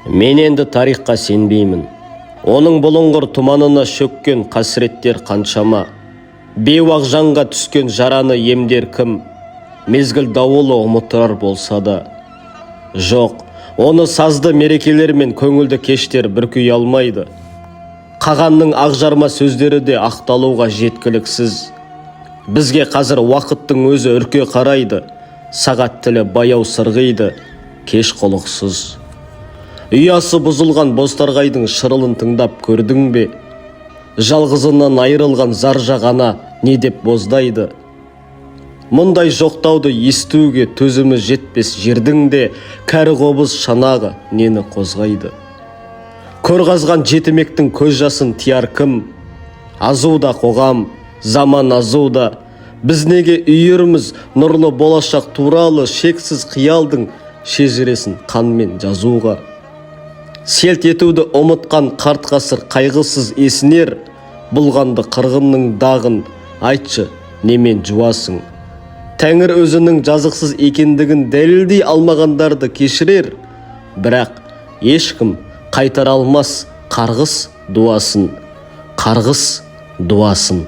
Мен енді тарихқа сенбеймін. Оның бұлыңғыр тұманына шөккен қасіреттер қаншама. Бейуақ жанға түскен жараны емдер кім? Мезгіл дауылы ұмыттырар болса да. Жоқ, оны сазды мерекелер мен көңілді кештер бүркей алмайды. Қағанның ақжарма сөздері де ақталуға жеткіліксіз. Бізге қазір уақыттың өзі үрке қарайды, сағат тілі баяу сырғиды, кеш құлықсыз. Ұясы бұзылған бозторғайдың шырылын тыңдап көрдің бе? Жалғызынан айырылған заржақ ана не деп боздайды? Мұндай жоқтауды естуге төзімі жетпес жердің де кәрі қобыз шанағы нені қозғайды? Көр қазған жетімектің көз жасын тияр кім? Азуда қоғам, заман азуда. Біз неге үйірміз нұрлы болашақ туралы шексіз қиялдың шежіресін қанмен жазуға? Селт етуді ұмытқан қарт ғасыр қайғысыз есінер, бұлғанды қырғынның дағын айтшы, немен жуасың? Тәңір өзінің жазықсыз екендігін дәлелдей алмағандарды кешірер, бірақ ешкім қайтара алмас қарғыс дуасын, қарғыс дуасын.